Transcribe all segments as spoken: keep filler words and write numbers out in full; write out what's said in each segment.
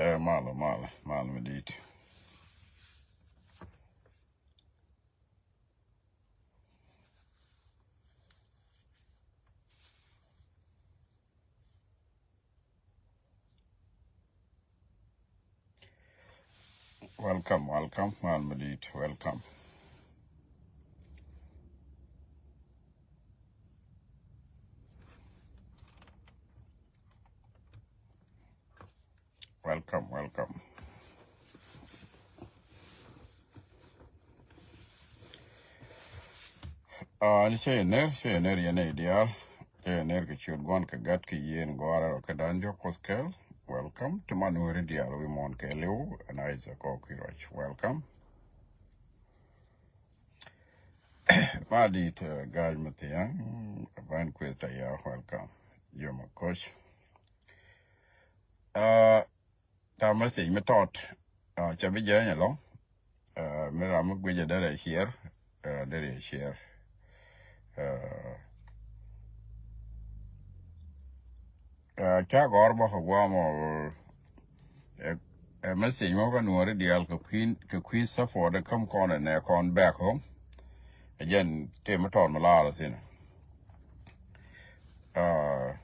Ɛ, malɛ, malɛ, malɛ mi di̱i̱t. Welcome, welcome, malɛ mi di̱i̱t, welcome. Welcome, welcome. Aa, ni cɛ yɛ ner, cɛ yɛ ner yɛn ɛ diaal. Cɛ yɛ ner kɛ ciöt Gua̱n kɛ Gat kɛ Yiëë ni Gɔaa rɛl kɛ da̱ŋ diɔ̱k Kuoth kɛl. Welcome. Ti man weri diaal wi̱i̱ muɔ̱ɔ̱n kɛɛliw, ɛn Isaac Kɔɔk Kiruac. Welcome. Ma di̱i̱t, ɛ, Ga̱a̱c Mathiaŋ, Van Kueth Taya, welcome. Yom a coach. Aa, ta message mi tɔt, aa, cɛ bi jɛny ɛlɔ̱ŋ. Aa, mi ram mi guic ɛ derɛ share, aa, derɛ share. Aa, aa, ca gɔ̱r bä kɛ guam ɔ, ɛ, ɛ message mɔ kä Nuɔ̱ɔ̱ri diaal kɛ kui̱, kɛ kui̱ support ɛ käm kɔn ɛ nɛ kɔn back home. Ɛ jɛn tëë mi tɔt mi laar ɛ thi̱n. Aa,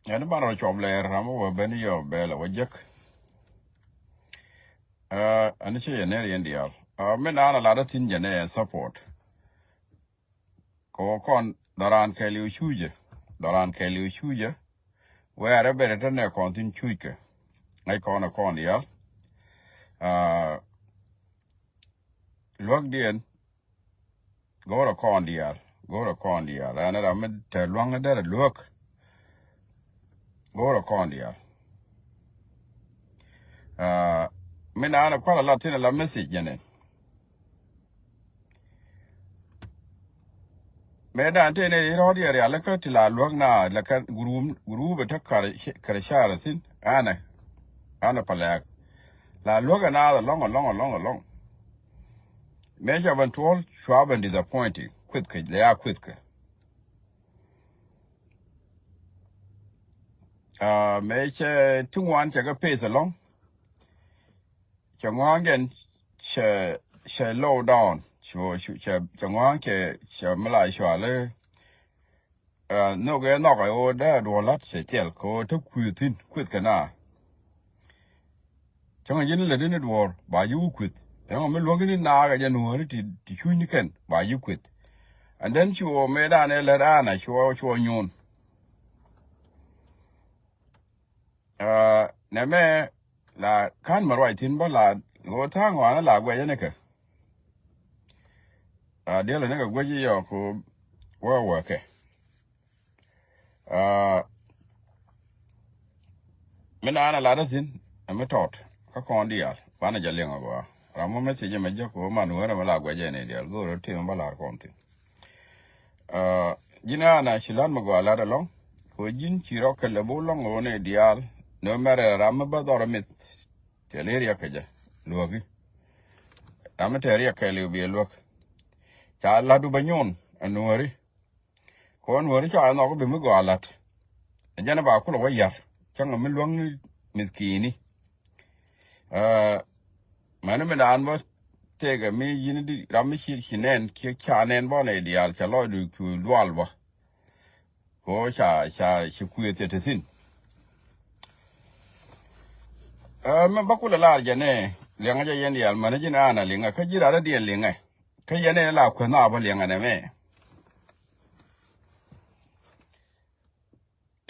Ɛn banɛ rɔ cuɔp lɛɛr ram wä ben yɔ bɛl wä jek. Aa, ɛn cɛ yɛ ner yɛn diaal. Aa, min an a lat a thin jɛ nɛ support. Kɛ wä kɔn dhɔran kɛɛliw cucɛ. Dhɔran kɛɛliw cucɛ. Wɛɛrɛ bɛrɛ te nɛ kɔn thin cuckɛ. Ŋäc kɔn a kɔn diaal. Aa, luäk diɛn. Go̱o̱rä kɔn diaal, go̱o̱rä kɔn diaal. Ɛn ram mi te lua̱ŋ derɛ luäk. Go̱o̱rä kɔn diaal. Aa, mi naan kualɛ la thin la message jɛnɛ. Mëë dan tëë ni rɔ̱ɔ̱t yɛ rial kä ti la luäk na la kä gurup, gurup ɛ te kar, kar car thin. Anɛ, anɛ pa lɛɛk. La luäk ɛ naath ɛlɔ̱ŋ, ɛlɔ̱ŋ, ɛlɔ̱ŋ, ɛlɔ̱ŋ. Mëë cɛ ben tuɔl cua ben disappointed. Kueth kɛ, lɛ ya kueth kɛ. Aa, mëë cɛ ti ŋuan cɛ kɛ pace ɛlɔ̱ŋ. Cɛ ŋuan jɛn cɛ, cɛ low down. Cɛ, cɛ, cɛ ŋuan cɛ, cɛ mi la cuali. Aa, nhök ɛ nhɔk ɛ ɣöö dee duɔl la̱t cɛ thil kɛ ɣöö te kui̱ thi̱n kueth kɛ na. Cäŋ ji̱n lät ni duɔ̱ɔ̱r ba ji̱ wä kueth. Ɛŋɔ mi luäk ni naak ɛ jɛ nuɔ̱ɔ̱ri ti, ti cuc ni kɛn ba ji̱ kueth. And then cuɔ mëëdan ɛ lät an a cuɔ, cuɔ nyuun. Aa, nɛmɛ la ka̱n mɛ ruac thi̱n bä la ɣöö tha̱a̱ŋ ɣɔanä la guɛcä ni kɛ. Aa, diɛl ni kɛ guɛc i̱ yɔɔk wä wä kɛ. Aa, mi naan a lat a thin ɛ mi tɔt kä kɔn diaal banɛ jɛ liŋ a gɔaa. Ram mɔ message mɛ jɛ kɛ wä man wä nɛ mɛ la guɛcɛ ni diaal go̱o̱r rɔ tim bä lar kɔn thin. Aa, ji̱n an a ci lat mɛ gɔaa lat ɛlɔ̱ŋ. Kɛ wä ji̱n ci rɔ kɛ lɛ bo̱o̱ lɔ̱ŋ wä ni diaal. Ni wä mɛrɛ ram mi bä dhɔr mith. Tɛl i̱ riɛk kɛ jɛ luäki. Ram mi tɛl riɛk kɛ liw bi luäk. Ca lat du bä nyuun ɛ nuɔ̱ɔ̱ri. Kɔn wä ri ca nhɔk bi mi gɔaa lat. Ɛ jɛn ba kulɛ wä yar cäŋ mi luäŋ ni mithkini. Aa, mɛni mi naan bä tëëkɛ mi yi̱n di ram mi ci ci nɛn kiɛ ca nɛn bä nɛ diaal ca lɔcdu cu lual bä. Ko ca, ca ci kuëth cɛ te thi̱n. Aa, mɛ bä kulɛ lar jɛ nɛ liɛŋä jɛ yɛn diaal mɛni ji̱n an a liŋä kä ji̱ rat rɔ diɛn liŋä. Kä yɛn nɛ la kuëth na bä liɛŋä nɛ mɛ.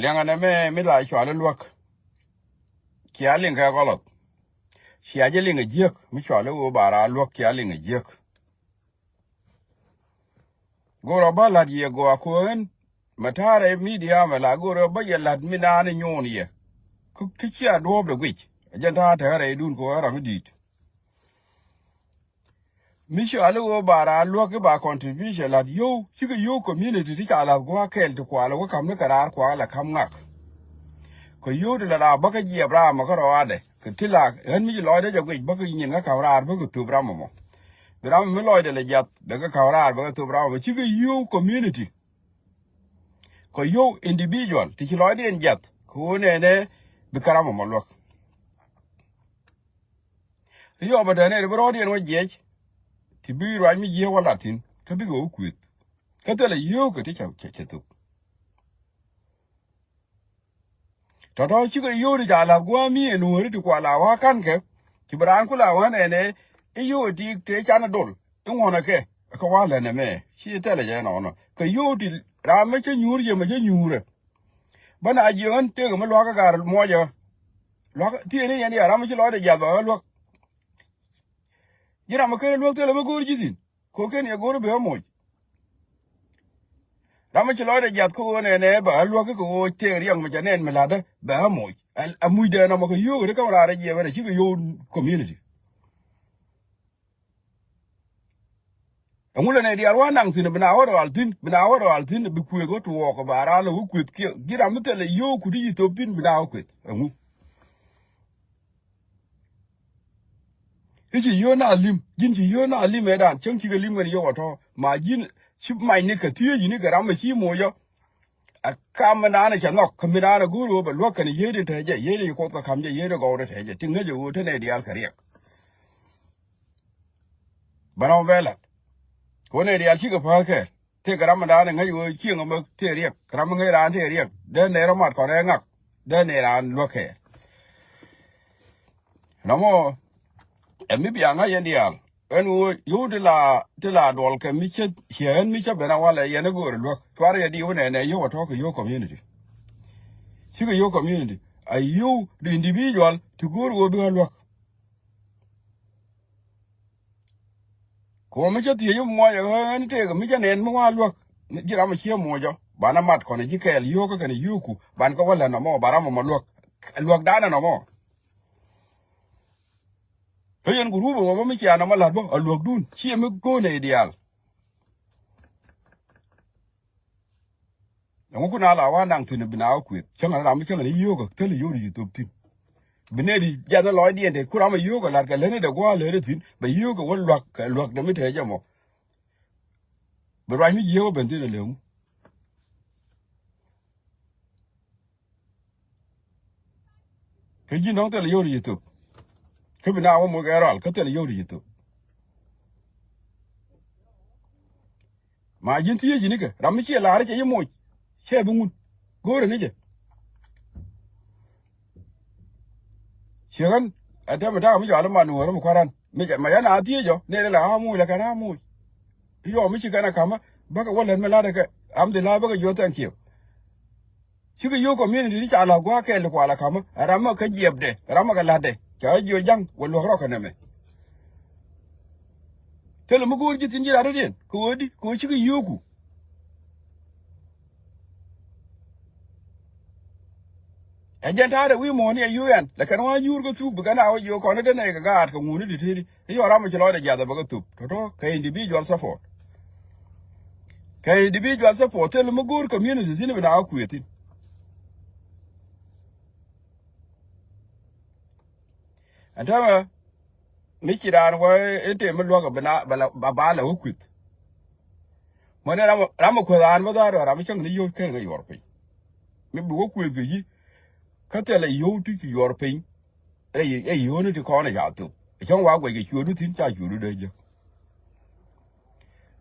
Liɛŋɛ nɛmɛ mi la cuali luäk. Cia liŋ kɛ gɔlɔth. Cia jɛ liŋ ɛ jiäk mi cuali ɣöö ba raan luäk cia liŋ ɛ jiäk. Go̱rɔ bä la̱t yɛ gɔaa ko̱ ɣän. Mɛ ta̱rɛ midia mɛ la go̱rɔ bä yɛ la̱t mi naan i̱ nyuun yɛ. Kä, kä cia duɔ̱ɔ̱pdɛ guic ɛ jɛn ta̱a̱ tekɛ rɛydun ko̱ ɣän ram mi di̱i̱t. Mi cuali ɣöö ba raan luäk i̱ ba contribution la̱t yio̱w cikɛ yio̱w community ti ca la̱th gua̱a̱k kɛɛl ti kualɛ wä ka̱m ni kɛ raar kualɛ ka̱m ŋak. Kɛ yio̱w ti la raar bäkä jiɛp raamä kä rɔaadɛ kɛ ti la ɣän mi ci lɔcdä jɛ guic bäkä nyin kä ka̱m raar bäkä thöp ramä mɔ. Bi ramä mi lɔcdɛ lɛ jiath bɛ kɛ ka̱m raar bɛ kɛ thöp ramä mɔ cikɛ yio̱w community. kɛ yio̱w individual ti ci lɔcdiɛn jiath kɛ ɣöö nɛnɛ bi kɛ ram ɛmɔ luäk. Yɔp ɛ tɛn ɛ bi rɔɔdiɛn wä jiɛc ti bi ruac mi jiääk wä lat thi̱n kä bikɛ wä kuëth. Kä thilɛ yio̱o̱kɛ ti cɛ, cɛ, cɛ thuk. Tɔ̱tɔ̱ cikɛ yio̱o̱k ti ca la̱th gua̱a̱th mi ɛn nuääri ti kua la wa̱a̱ ka̱nkɛ. Ci bi raan ku la wa̱a̱ nɛnɛ i̱ yio̱o̱k ɛ ti tëë canɛ dol i̱ ŋuɔ̱nɛ kɛ. Kä wa̱a̱ lɛn ɛmɛ ci thilɛ jɛ nɔnɔ kɛ yio̱o̱k ti raan mi cä nyuur yɛ mɛ cä nyuurɛ. Bä na jiök ɣän tëëkɛ mi lua̱kä gaar muɔcɛ ɣä. Lua̱kä thieen i̱ yɛn diaal ram mi ci lɔcdɛ jiath bɛ ɣä luäk. Ji̱n ram mi ken luäk thilɛ mi go̱o̱r ji̱ thi̱n. Ko̱ ken yɛ go̱r i̱ bɛ ɣä moc. Ram mi ci lɔcdɛ jiath kä ɣöö nɛnɛ bɛ ɣä luäk kä ɣöö tëëk riɛŋ mi ca nɛn mi la̱tdä bɛ ɣä moc. Ɛ mucdɛ nɔmɔ kɛ yio̱o̱k ri kä mi raar ɛ jiɛp ɛ rɛ cikɛ yio̱o̱k community. Ɛŋu lɛ nɛy diaal wä naŋ thi̱n bi na wä rɔal thi̱n bi na wä rɔal thi̱n bi kuëth wä tuɔɔk kɛ ba raan lɛ wä kuëth kiɛ ji̱ ram mi thilɛ yio̱o̱k kut i̱ ci thop thi̱n bi na wä kuëth ɛŋu? I̱ ci yio̱o̱k na lim ji̱n ci yio̱o̱k na lim ɛ dan cäŋ cikɛ lim kɛn yio̱o̱k ɛ tɔ̱ ma ji̱n ci macni kɛ thiec ji̱n i̱ kɛ ram ɛ ci moc ɔ. Ɛ kam mi naan ɛ cɛ nhɔk kä mi naan ɛ go̱o̱r ɣöö bɛ luäk kɛn yiëëd in te jɛ yiëëd in ci kuoth kɛ ka̱m jɛ yiëëd in gɔwdɛ te jɛ ti ŋäc ɛ ɣöö te nɛy diaal kɛ riɛk. Bä nɔmɔ bɛ la̱t kɛ wä nɛy diaal cikɛ päär kɛɛl tëëkɛ ram mi naan ɛ ŋäc ɣöö cieŋ ɛmɛ tëë riɛk kɛ ram mi ŋäc raan tëë riɛk dee nɛy rɔ mat kɔn ɛ ŋak dee nɛy raan luäk kɛɛl. Nɔmɔ ɛ mi bia ŋa̱c yɛn diaal ɛn ɣöö yio̱w ti la ti la duɔl kɛ mi cä ciɛ ɣän mi cä ben a walɛ yɛn ɛ göör ɛ luäk cuarɛ yɛ di wä nɛnɛ yio̱w ɛ tɔ̱ kɛ yio̱w community. Cikɛ yio̱w community a yio̱w di individual ti go̱o̱r ɣöö bi ɣä luäk. Kɛ ɣöö mi cä thiec i̱ muɔc ɛ ɣän tëëk mi cä nɛn mi wa luäk ji̱ ram ɛ cië muɔcɔ banɛ mat kɔn ɛ ji̱ kɛɛl yio̱o̱kä kɛn ɛ yio̱o̱ku ban kɛ wä lät nɔmɔ ba ram ɛmɔ luäk. Luäk danɛ nɔmɔ. Kä yɛn ku ruupɛ wä bä mi cia nɔmɔ la̱t bä a luäkdun ciɛ mi go̱o̱nɛ i̱ diaal. Ɛŋu kun a la wa naŋ thi̱n bi na wä kuëth cäŋ ram mi cäŋ ni yio̱o̱kä thäl yio̱o̱k ri ci thop thi̱n. Bi nɛy di jiath ni lɔcdiɛn te ku ram a yio̱o̱kä la̱t kɛ lätni dee gua̱a̱ lätni thi̱n bɛ yio̱o̱kä wä luäk kɛ luäk dee mi te jɛ mɔ. Bi ruac mi jiääk wä ben thi̱n a lëŋu. Kä ji̱n dɔ̱ŋ thilɛ yio̱w ri ci thop. Kä bi na wä moc kɛ rɔal kä thilɛ yio̱w ri ci thop. Ma ji̱n thiec ji̱n ikɛ ram mi ciɛ la̱r cɛ ji̱ moc. Cɛ bi ŋun go̱o̱rɛ ni jɛ. Ciɛ ɣän a tɛm mi ta̱a̱ mi jɔal i̱ man wä ram mi kua̱ran mi jɛ ma yɛn a thiec jɔ nɛy rɛ la a moc la kɛn a moc. Yɔm mi ci kɛn a ka̱mä bäkɛ wä lät mi la̱t ɛ kɛ am dhi la̱r bäkɛ jiɔ thank you. Cikɛ yio̱w community ti ca la̱th gua̱a̱k kɛɛl ti kual akämä ɛ ram mi kä jiɛpdɛ ɛ ram mi kɛ la̱tdɛ ca jiɔ ja̱ŋ wä luäk rɔk kɛ nɛmɛ. Thilɛ mi go̱o̱r ji̱ thi̱n ji̱ rat rɔ̱diɛn kɛ ɣöö di kɛ ɣöö cikɛ yio̱o̱ku. Ɛ jɛn ta̱a̱dɛ wi̱i̱ muɔ̱ɔ̱ni ɛ yio̱o̱ ɛn lɛ kɛn wa̱a̱ yuur kä thuk bi kɛn a wä jiɔ kɔn i̱ dee nɛy kɛ gaat kɛ ŋuuni ti tëëdi. I̱ yɔn ram mi ci lɔcdɛ jiath ɛ bä kä thop tɔ̱tɔ̱ kɛ individual support. Kɛ individual support thil mi go̱o̱r community thi̱n bi na wä kuëë thi̱n. Ɛn täämɛ mi ci raan wä i̱ tëë mi luäk bi na ba ba lɛ wä kuëth. Mɔ ni ram ram mi kuëth raan bä dhaar ram mi cäŋ ni yio̱w kɛn kɛ yuɔr piny. Mi bi wä kuëth kɛ yi̱ kä thilɛ yio̱w ti ci yuɔr piny. Rɛy rɛy yio̱o̱ni ti kɔn ɛ ca thop ɛ cäŋ wa guɛc kɛ cuɔ̱ɔ̱du thi̱n ca cuɔ̱ɔ̱du dee jek.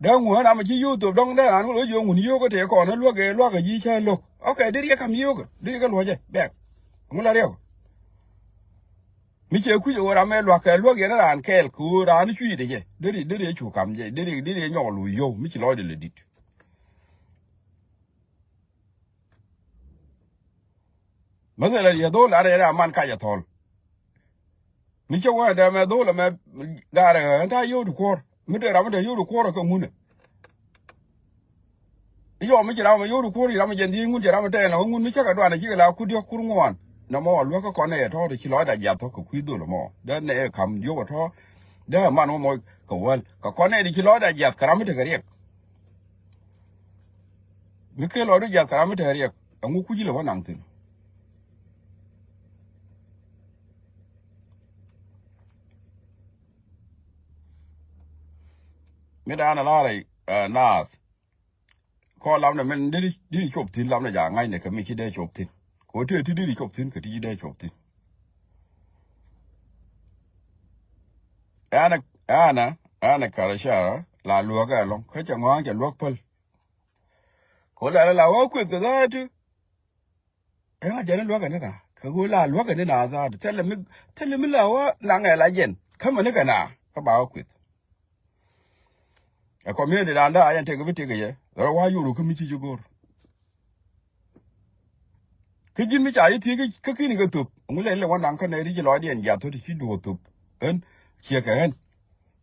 Dee ŋuäär ram ɛ ci yio̱o̱k thop dɔ̱ŋ dee raan wä lo̱c yio̱o̱k ŋun yio̱o̱k kä tëë kɔn ɛ luäk ɛ luäk ɛ ji̱ cä lo̱k. Ok, dee riɛk ka̱m yio̱o̱k ɛ dee riɛk ɛ luɔ̱cɛ bɛk. Ŋun la riɛk ɔ. Mi cɛ kui̱c ɛ ɣöö ram ɛ luäk kɛ luäk yɛn raan kɛɛl kɛ ɣöö raan cui̱dɛ jɛ dee ri dee ri ɛ cu ka̱m jɛ dee ri dee ri ɛ nyɔk luui yio̱w mi ci lɔcdɛ lɛ di̱t. Mɛthalan yɛ dho̱l an yɛn a man kac ɛ thɔl. Mi cä wä ɛn dɛmɛ dho̱l ɛmɛ gaarɛ ɛn ta̱a̱ yio̱w ti kuɔ̱r mi dee ram mi dee yio̱w ti kuɔ̱r ɛ kɛ ŋunɛ. Yɔm mi ci ram mi yio̱w ti kuɔ̱r ci ram mi jɛn dhiec ŋun ci ram mi tɛɛn ɛ ŋun mi cä kɛ duan ɛ cikɛ la kut diɔ̱k kur ŋuan. Nɔmɔ luäk kä kɔn nɛ yɛ tɔ̱ ti ci lɔcdɛ jiath thɔ̱k kɛ kui̱ dho̱l ɛmɔ dee nɛ kam yio̱w ɛ tɔ̱. Dee man wä mɔc kɛ wäl kɛ kɔn nɛ ti ci lɔcdɛ jiath kɛ ram mi tekɛ riɛk. Mi ken lɔcdu jiath kɛ ram mi tekɛ riɛk ɛŋu kuc ilɛ wä naŋ thi̱n. Mi da̱a̱n a la̱rɛ naath. Kɔn lamnɛ min deri, deri cop thi̱n, lamnɛ ja ŋa̱cnɛ kɛ mi ci dee cop thi̱n. Kɛ ɣöö tëë ti deri cop thi̱n kɛ ti ci dee cop thi̱n. Ɛn ɛ, ɛn ɛ, ɛn ɛ kar car la luäk ɛlɔ̱ŋ kä cɛ ŋɔ̱a̱ŋ cɛ luäk päl. Kɛ ɣöö la la wä kueth kɛ dha̱a̱t ti. Ɛn a jɛn luäk ɛn ɛ na kɛ ɣöö la luäk ɛn ɛ na dha̱a̱t ti thilɛ mi, thilɛ mi la wä naŋ ɛ la jɛn kä mɛni kɛ na kä ba wä kueth. Ɛ community dan da a yɛn tëk bi tëk yɛ dhɔr wa yuru kä mi ci ji̱ go̱r. Kä ji̱n mi ca ji̱ thiec kä ki̱n kɛ thop ŋu lɛ lɛ wä naŋ kä nɛ ri ji̱ lɔcdiɛn jiath thot ci duɔth thop. Ɣän ciɛ kɛ ɣän.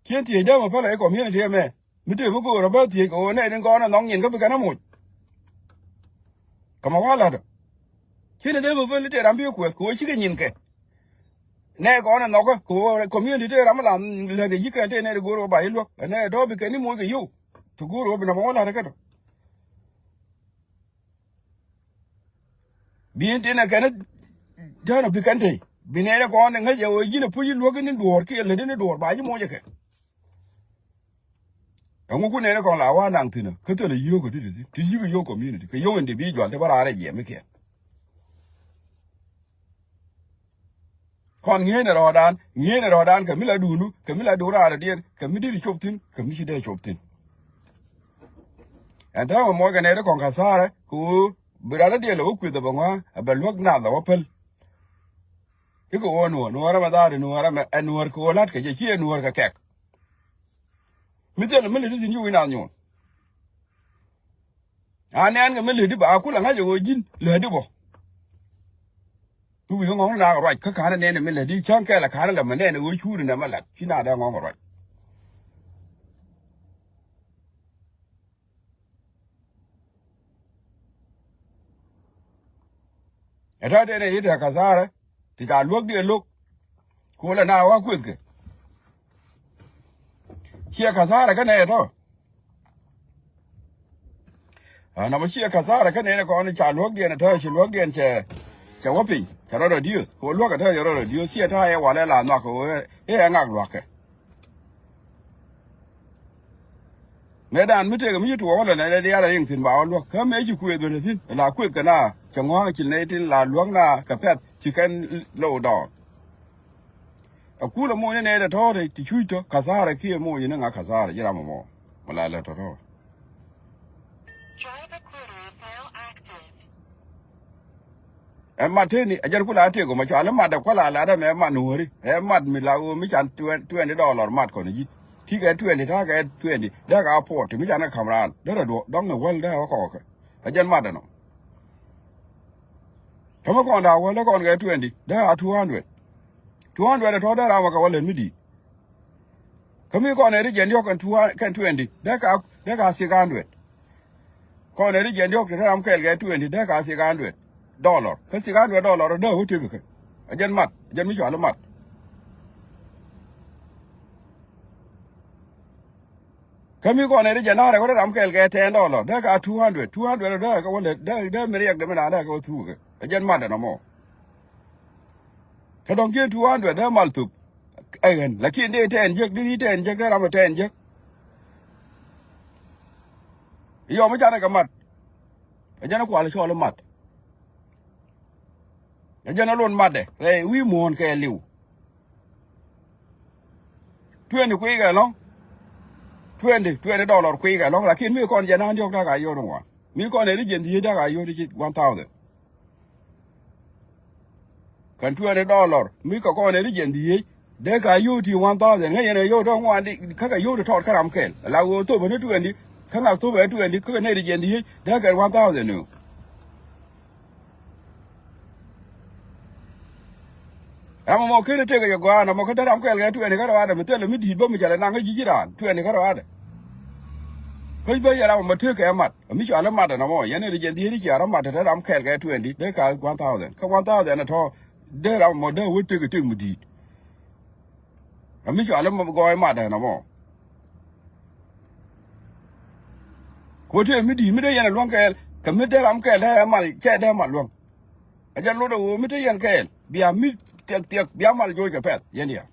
Ciɛn thiec dee mɛ pälɛ i̱ community ɛmɛ mi tëë mi go̱o̱r ɛ bä thiec kɛ ɣöö nɛ rin kɔn ɛ nhɔk nyin kä bi kɛn ɛ moc. Kä mɛ wa la̱t ɔ. Ciɛn ɛ dee mɛ päl i̱ tëë ram bi kuɛth kɛ ɣöö cikɛ nyin kɛ. Nɛ kɔn ɛ nhɔkä kɛ ɣöö community tëë ram mi la lät kɛ ji̱ kɛn tëë nɛ ri go̱o̱r ɣöö ba ji̱ luäk ɛ nɛ tɔ̱ bi kɛn i̱ moc kɛ yio̱w. Ti go̱o̱r ɣöö bi nɔmɔ wä la̱t ɛ kä tɔ. Bi in tin ɛ kɛn tɛn ɔ bi kɛn tey bi nɛɛn ɛ kɔn ɛ ŋäc ɛ ɣöö ji̱n ɛ puc i̱ luäk in i̱ duɔ̱ɔ̱r kiɛ lät in i̱ duɔ̱ɔ̱r ba ji̱ moc ɛ kɛ. Ɛŋu ku nɛɛn ɛ kɔn la wa naŋ thi̱n ɛ kä thilɛ yio̱o̱k ɛ ti ti thi̱n ti yi̱k ɛ yio̱o̱k community kɛ yio̱o̱k individual ti bä raar ɛ jiɛmikiɛn. Kɔn ŋi̱eec ni rɔɔdan, ŋi̱eec ni rɔɔdan kɛ mi la duundu, kɛ mi la duun raar diɛn, kɛ mi diri cop thi̱n, kɛ mi ci dee cop thi̱n. Ɛn täämɛ muɔckɛ nɛy ti kɔn kathara kɛ ɣöö bi rat diɛn lɛ wä kueth ɛ bɛ ŋɔ̱a̱ ɛ bɛ luäk nath ɛ wä päl. I̱ kɛ ɣöö nuɔ̱ɔ̱r, nuɔ̱ɔ̱r ɛmɛ dhaar i̱ nuɔ̱ɔ̱r ɛmɛ ɛ nuɔ̱ɔ̱r kɛ ɣöö la̱t kɛ jɛ ci ɛ nuɔ̱ɔ̱r kɛ kɛk. Mi thilɛ mi lɛ ti thi̱n ci wi̱i̱ nath nyuɔ̱ɔ̱n. A nɛɛn kɛ mi ledi ba kul a ŋa̱c ɛ ɣöö ji̱n ledi bɔ. Mi wi̱i̱ ŋɔ̱ŋ na ruac kä ka̱n ɛ nɛɛn ɛ mi ledi cäŋ kɛl ɛ ka̱n ɛ lɛ mɛ nɛɛn ɛ ɣöö cuuri nɛ mɛ lat ci na dee ŋɔ̱ŋ ruac. Ɛ tɔ̱ den ɛ yi tɛ kathara ti ca luäk diɛ lo̱k. Ku lɛ na wa kuethkɛ. Ciɛ kathara kɛnɛ ɛ tɔ̱. Ɛ nɔmɔ ciɛ kathara kɛnɛ ni kɔn ca luäk diɛn ɛ tɔ̱ ci luäk diɛn cɛ, cɛ wä piny cɛ rɔ reduce. Ku luäk ɛ tɔ̱ cɛ rɔ reduce ciɛ ta̱a̱ ɛ walɛ la nhɔak kɛ ɣöö ɛ ɛ ŋak lua̱kɛ. Mëëdan mi tëëkɛ mi ci tuɔɔk lɛ nɛ diaal a riŋ thi̱n ba wä luäk kä mëë ci kuëëth ben thi̱n la kuëëth kɛ na cɛ ŋɔ̱a̱ŋ ci nɛy tin la luäk na kɛ pɛ̈th ci kɛn low down. Ɛ kulɛ moc ni nɛy tɛ tɔ̱ɔ̱t ti cuc tɔ kathara kiɛ moc ni ŋa kathara ji̱ ram ɛmɔ. Mɛ la lɛ tɔ̱tɔ̱. Ɛ mat teni a jɛn kula a tëk ɣöö ma cɔal i̱ mat ɛ kuala lat ɛmɛ ɛ mat nuɔ̱ɔ̱ri ɛ mat mi la ɣöö mi can twenty dollar mat kɔn ji̱. Ti kɛ twenty ta̱a̱ kɛ twenty dee ka forty mi can kɛ ka̱m raan derɛ duɔ dɔ̱ŋ ni wäl dee wä kɔɔkɛ. A jɛn mat ɛnɔ. Kä mi kɔn da̱a̱ wäl dee kɔn kɛ twenty dee a two hundred. Two hundred ɛ tɔ̱ dee ram ɛ kɛ wä lät mi di̱i̱t. Kä mi kɔn ɛ ri jɛn diɔ̱k kɛn two hundred kɛn twenty dee ka dee ka six hundred. Kɔn ɛ ri jiɛn diɔ̱k ti te ram kɛɛl kɛ twenty dee ka six hundred dollar. Kä six hundred dollar dee wä tëk kɛ. A jɛn mat, a jɛn mi cɔal i̱ mat. Kä mi kɔn ɛ ri jiɛn da̱rɛ wä te ram kɛɛl kɛ ten dollar dee ka two hundred, two hundred dee kɛ wä lɛ dee, dee mi riɛk dee mi na dee kɛ wä thuk kɛ. A jɛn mat ɛn ɛmɔ. Kä dɔ̱ŋ kiɛn two hundred dee mal thop. Ɛ ɣän lakin dee tɛn jek dee ri tɛn jek dee ram ɛ tɛn jek. Yɔm i̱ canɛ kɛ mat. Ɛ jɛn ɛ kual cɔl i̱ mat. Ɛ jɛn ɛ lon matdɛ rɛy wi̱i̱ muɔ̱ɔ̱n kɛ li̱w. Twenty kui̱ kɛ lɔ̱ŋ. Twenty, twenty dollar kui̱ kɛ lɔ̱ŋ lakin mi kɔn jɛn an diɔ̱k da̱k a yot in wan mi kɔn ɛ ri jɛn dhiec da̱k a yot i̱ ci one thousand. Kɛn twenty dollar mi kɛ kɔn ɛ ri jɛn dhiec dee ka yio̱w ti one thousand ŋäc yɛn ɛ yio̱w tɔ̱ ŋuan di kä kɛ yio̱w ti tɔɔt kä ram kɛl la ɣöö thop ɛ ni twenty kä ŋak thop ɛ twenty kä kɛ nɛy ri jɛn dhiec dee kɛ one thousand ni. Ram ɛmɔ ken ɛ tëkɛ jɛ gɔaa ɛn ɛmɔ kä te ram kɛl kɛ twenty kä rɔadɛ mi thilɛ mi di̱i̱t bä mi cɛ lɛ naŋ kä ji̱ ji̱ raan twenty kä rɔadɛ. Kä bä yɛ ram ɛmɔ tëkɛ ɛ mat ɛ mi cɔal ɛ mat ɛn ɛmɔ yɛn ɛ ri jɛn dhiec i̱ cia rɔ mat te ram kɛl kɛ twenty dee ka one thousand kä one thousand ɛ tɔ̱ dee ram ɛmɔ dee wä tëkɛ tëk mi di̱i̱t. Ɛ mi cɔal ɛ gɔɔy mat ɛn ɛmɔ. Ku te mi di̱i̱t mi dee yɛn ɛ luäŋ kɛɛl kɛ mi dee ram kɛɛl dee ɛ mal cɛ dee mal luäŋ. Ɛ jɛn lot ɛ ɣöö mi te yɛn kɛɛl bia mi thiɛk thiɛk bia mal joc kɛ pɛth yɛn diaal.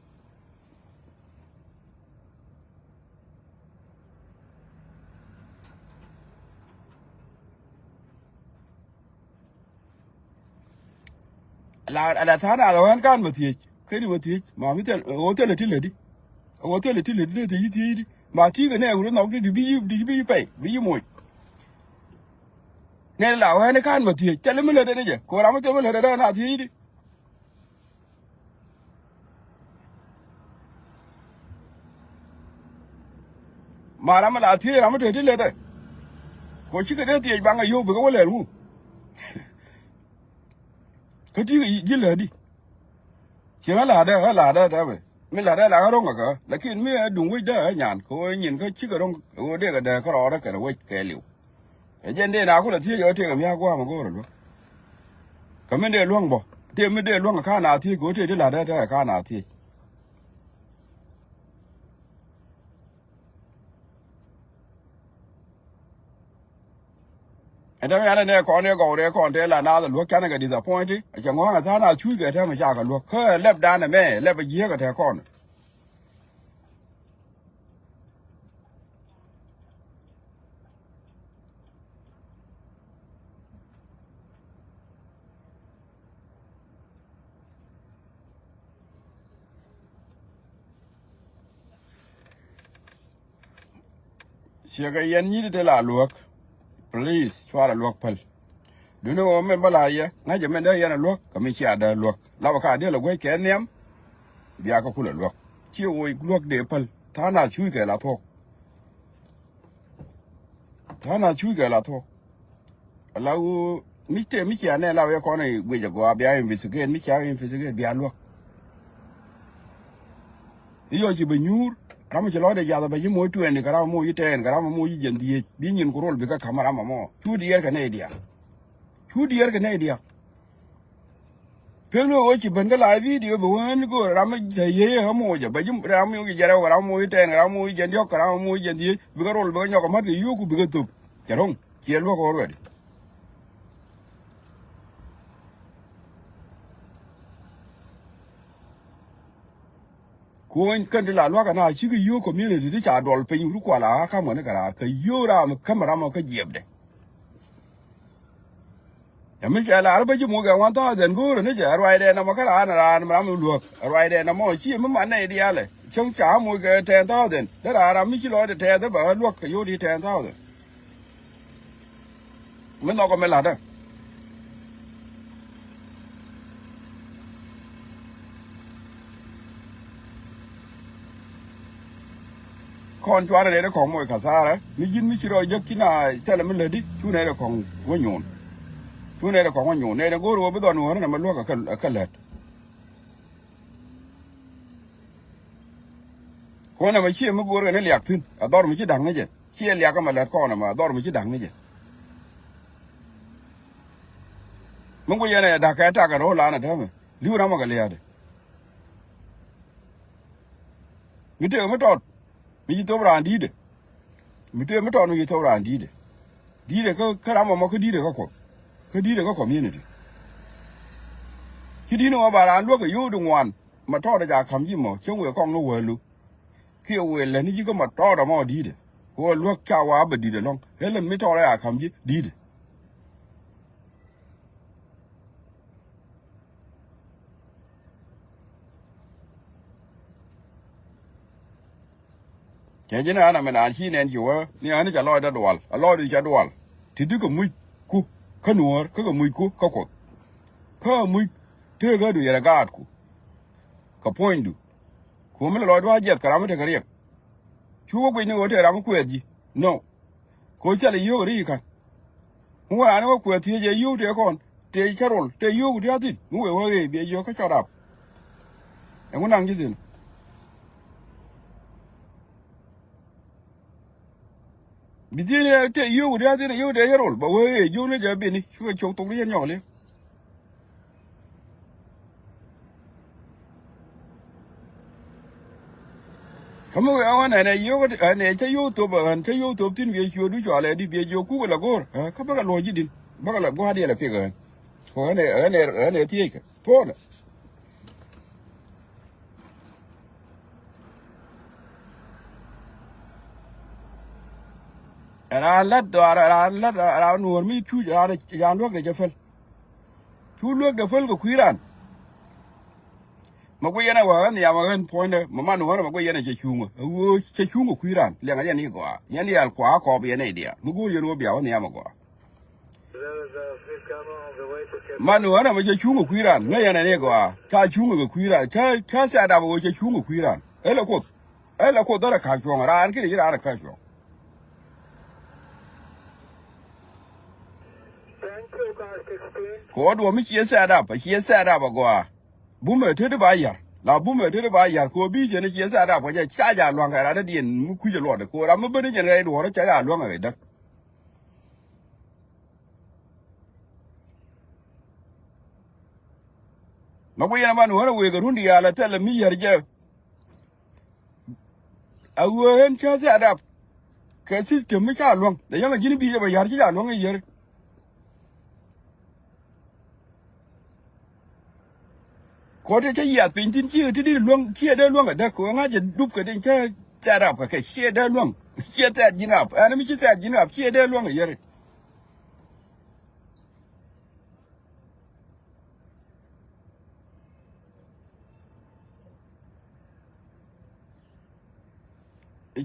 La, la tha̱a̱ŋ naath ɣän ka̱n ma thiec. Keni ma thiec. Ma mi thil, ɣöö thilɛ ti lätdi. Ɣöö thilɛ ti lätdi, te yi thiecdi. Ma ti̱i̱ kɛ nɛɛk wut nhɔk di, di bi yi, di bi yi pɛy, bi yi moc. Nɛn la ɣän ka̱n ma thiec. Thilɛ mi lätdɛ ni jɛ. Kɛ ɣöö ram mi thil mi lätdɛ dee na thiecdi. Ma ram mi la thiec ram mi te ti lätdɛ. Kɛ ɣöö cikɛ dee thiec baŋ a yio̱w bikɛ wä lɛl ŋu. Kä ti ji̱ lätdi. Ci ɣä la̱tdä, ɣä la̱tdä täämɛ. Mi la̱tdä la ɣä ro̱ŋ kä. Lakin mi ɛ duŋ wecdä ɛ nyan. Kɛ ɣöö nyin kä cikɛ ro̱ŋ. Kɛ ɣöö dee kɛ dee kärɔɔdä kɛnɛ wec kɛɛliw. Ɛ jɛn dee na kulɛ thiec ɣä tëëkɛ mia̱a̱k gua̱a̱m ɛ go̱o̱r ɛ luäk. Kä min dee luäŋ bä. Tëë mi dee luäŋ ɛ ka̱n a thiec kɛ ɣöö tëë ti la̱tdä täämɛ ka̱n a thiec. Ɛ däŋ yan ɛ nɛ kɔn ɛ gɔw rɛ kɔn tɛ la naath ɛ luäk canɛ kɛ disappointed. Ɛ cɛ ŋɔ̱a̱ŋ ɛ tha̱a̱ŋ naath cuuc kɛ tɛmɛ ca kɛ luäk. Kä ɛ lɛp danɛ mɛ, ɛ lɛp ɛ jiääk ɛ tɛ kɔn. Ciɛ kɛ yɛn nyi̱t te la luäk. Please, cuarɛ luäk päl. Duundɛ ɣöö min bä la yɛ, ŋa̱cɛ min dee yɛn a luäk, kɛ mi cia dee luäk. Lapɛ ka diɛl a guec kɛ nhiam, bia kɛ kulɛ luäk. Ciɛ ɣöö luäk dee päl, tha̱a̱ŋ naath cuuc kɛ la thuɔ̱k. Tha̱a̱ŋ naath cuuc kɛ la thuɔ̱k. Ala ɣöö mi tëë mi cia nɛ la wee kɔn i̱ guic agɔaa bia investigate, mi cia investigate bia luäk. I̱ yɔc ci bɛ nyuur, ram ci lɔcdɛ jath bɛ ci moc twenty, kɛ ram moc i̱ ten, kɛ ram moc i̱ jɛn dhieec, bi nyin ku rol bikɛ ka̱m ram ɛmɔ. Cu diɛɛr kɛ nɛy diaal. Cu diɛɛr kɛ nɛy diaal. Pek ni ɣöö ci ben kä la video bi wään go̱o̱r ram mi te yiey ɛ moc ɛ bɛ ji̱ ram mi wi̱c jɛrɛ wä ram mi wi̱c tɛn ram mi wi̱c jɛn diɔ̱k ram mi wi̱c jɛn dhiec bikɛ rol bikɛ nyɔk ɛ ma̱t kɛ yio̱o̱ku bikɛ thöp. Cɛ ro̱ŋ ciɛ luäk already. Kuɔ̱ny kɛn ti la luakä na cikɛ yio̱o̱k community ti ca duɔl piny wut kual a ka̱m kɛn kɛ raar kɛ yio̱o̱k ram mi käm ram kä jiɛpdɛ. Ɛ mi cɛ lar bä ji̱ moc kɛ one thousand go̱o̱rä ni jɛ ɛ ruacdɛ nɔmɔ kä raan raan ram mi luäk ɛ ruacdɛ nɔmɔ ci mi man nɛy diaalɛ cäŋ ca moc kɛ ten thousand dee raan ram mi ci lɔcdɛ tɛth bä luäk kɛ yio̱o̱k ti ten thousand. Mi nhɔkɔ mi la̱tdä. Kɔn cuarɛ nɛy ti kɔŋ moc kathara mi ji̱n mi ci rɔ jek ci na thilɛ mi lätdi cu nɛy ti kɔŋ wä nyuun. Cu nɛy ti kɔŋ wä nyuun nɛy ti go̱o̱r wä bi dhɔn wä ri nɛ mi luäk ɛ kä lät. Kuɔn ɛmɛ ciɛ mi go̱o̱r kɛ ni liak thi̱n ɛ dhɔr mi ci da̱ŋ ni jɛ. Ciɛ liak ɛmɛ lät kɔn ɛmɛ ɛ dhɔr mi ci da̱ŋ ni jɛ. Mi guic ɛn ɛ da̱k kɛ tak ɛn ro̱o̱ lan ɛ täämɛ li̱w ram ɛ kɛ lia̱a̱dɛ. Mi tëë mi tɔt mi ci thop raan di̱i̱dɛ. Mi tëë mi tɔt mi ci thop raan di̱i̱dɛ. Di̱i̱dɛ kä kä ram ɛmɔ kä di̱i̱dɛ kä kuɔth kä di̱i̱dɛ kä community. Ci di̱i̱ni mɔ ba raan luäk kɛ yio̱o̱k di ŋuan ma tɔɔt ɛ ca ka̱m ji̱ mɔ cäŋ wëë kɔŋ ni wälu. Kiɛ wëë lätni ji̱ kä ma tɔɔt ɛmɔ di̱i̱dɛ. Kɛ ɣöö luäk ca wa bä di̱t ɛlɔ̱ŋ ɛ lät mi tɔɔt ɛ ca ka̱m ji̱ di̱i̱dɛ. Cɛ ji̱n ɣän ɛmɛ naan ci nɛn ci wä ni ɣän ca lɔcdä dual a lɔcdu ca dual. Ti di kɛ muc ku kä nuɔ̱ɔ̱r kä kɛ muc ku kä kuoth. Kä muc tëëkädu yɛrɛ gaatku kɛ puɔ̱nydu. Ku mi lɛ lɔcdu a jiɛth kɛ ram mi tekɛ riɛk. Cu wä guic ni ɣöö tëë ram mi kuɛɛth ji̱ nɔ. Kɛ ɣöö thilɛ yio̱o̱k ri i̱ ka̱n. Mi wä raan i̱ wä kuɛth thiec ɛ yio̱o̱k tëë kɔn tëë cä rol tëë yio̱o̱k ti a thi̱n mi wëë wä ɣëë biɛ yio̱o̱k kä cɔt rap. Ɛŋu naŋ ji̱ thi̱n. Bi thiec ni tëë yio̱o̱k ti a thi̱n ɛ yio̱o̱k tëë cä rol bɛ wä ɣëë yio̱o̱k ni jɛ bi̱ni cukɛ cok thok ti cä nyɔk li̱eŋ. Kä mi wee ɣän ɛn ɛ yio̱k ɛn ɛ cä yio̱k thop ɣän cä yio̱k thop thi̱n biɛ ciötdu cɔalɛ di biɛ jiök kukɛ la go̱o̱r kä bäkɛ luɔ̱c ji̱ di̱n bäkɛ la gua̱a̱r diɛl ɛ pik ɣän. Kɛ ɣän ɛ ɣän ɛ ɣän ɛ thiec kɛ puɔ̱nɛ. Raan la̱t dhɔaar raan la̱t raan nuɔ̱ɔ̱r mi cuc raan raan luäk dee cɛ päl. Cu luäk dee päl kɛ kui̱ raan Ma guic yɛn ɛ wä ɣän nhiam ɛ ɣän puɔ̱nydɛ, ma man ɣän ɛ ma guic yɛn ɛ cɛ cuŋä. Ɛ ɣöö cɛ cuŋä kui̱ raan, liɛŋɛ yɛn i̱ gɔaa. Yɛn i̱ ɛl kua̱a̱ kɔɔp yɛn i̱ diaal. Mi go̱o̱r yɛn ɣöö bia wä nhiam ɛ gɔaa. Man ɣän ɛ ma cɛ cuŋä kui̱ raan, ŋäc yɛn ɛ ni gɔaa. Ca cuŋä kɛ kui̱ raan, ca, ca thiaadap ɛ ɣöö cɛ cuŋä kui̱ raan. Ɛ lɛ Kuoth. Ɛ lɛ Kuoth dhɔrɛ ka̱p cuɔ̱ŋ, raan kiɛ ci raan ɛ ka̱p cuɔ̱ŋ. Kɛ ɣöö duɔ̱ɔ̱p mi ciɛ set up, ciɛ set up agɔaa. Bumɛ teti ba yar. La bumɛ teti ba yar, kɛ ɣöö bi cɛ ni ciɛ set up kɛ jɛ ca ja lua̱ŋ kɛ rat dädiɛn mi kui̱c ɛ luɔt. Kɛ ɣöö ram mi ben ni jɛn ɣɛy duɔ̱ɔ̱r ca ja lua̱ŋ ɛ dak. Ma guic yɛn ɛ man ɣän ɛ wëë kɛ run diaal ɛ thilɛ mi yar jɛ. A ɣöö ɣän cä set up kɛ system mi ca luäŋ. Dee yäŋ a ji̱n bi̱i̱ jɛ bɛ ya̱r ci ca luäŋ i̱ yär. Kuɔt cä yiath piny thi̱n, ciɛ ti di luäŋ, ciɛ dee luäŋ a däk, kɛ ɣöö ŋa̱c jɛ dup kɛ tin cä set up kɛ kɛ, ciɛ dee luäŋ. Ciɛ set ji̱n up. Ɛn mi ci set ji̱n up, ciɛ dee luäŋ a yär.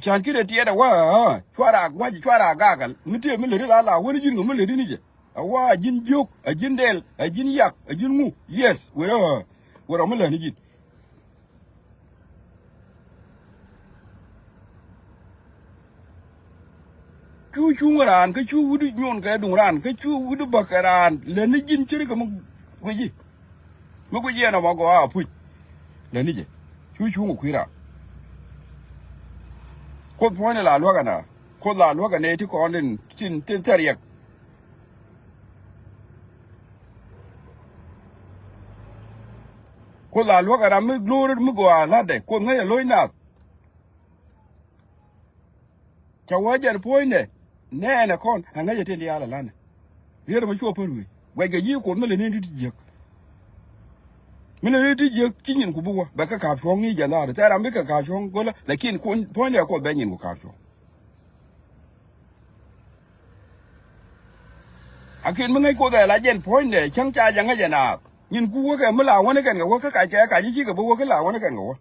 Can ki̱n ɛ tiɛt ɛ wä, cuarɛ a gua̱c, cuarɛ a gak. Mi tëë mi lätdi la la wäni ji̱n kɛ mi lätdi ni jɛ. Ɛ wä a ji̱n jiök, a ji̱n dɛl, a ji̱n yak, a ji̱n ŋu. Yes, wërɛ, wërɛ mi lätni ji̱n. Cu cuŋ raan, kä cu wi̱cdu nyuɔn kɛ duŋ raan, kä cu wi̱cdu bäk kɛ raan, lätni ji̱n ce̱tkɛ mi guici. Mi guici ɛn ɛmɔ gɔaa puc. Lätni jɛ. Cu cuŋ kui̱ raan. Kuoth puɔ̱nyni la luäk ɛn a. Kuoth la luäk ɛn ɛ ti kɔn tin, tin, tin thɛr yɛk. Kuoth la luäk ɛ ram mi glory mi gɔaa la̱tdɛ. Kuoth ŋäcɛ lo̱c nath. Ca wä jɛn puɔ̱nydɛ nɛɛnɛ kɔn a ŋäcɛ tin diaal a la̱nɛ. Riet ɛmɛ cuɔ pär wee guɛckɛ ji̱ Kuoth mi lɛ ni ti jiäk. Mi lɛ ni ti jiäk ci nyin ku bi wä bɛ kɛ ka̱p cuɔ̱ŋ ni jɛn dhaar thɛɛr ram bi kɛ ka̱p cuɔ̱ŋ go̱lä. Lakin puɔ̱nydɛ Kuoth bɛ nyin ku ka̱p cuɔ̱ŋ. A ken mi ŋäc Kuoth ɛ la jɛn puɔ̱nydɛ cäŋ ca jɛ ŋäc ɛ naath. Nyin ku wäkɛ mi la wäni kɛn kɛ wä kä kac kɛ kac i̱ cikɛ bi wä kä la wäni kɛn kɛ wä.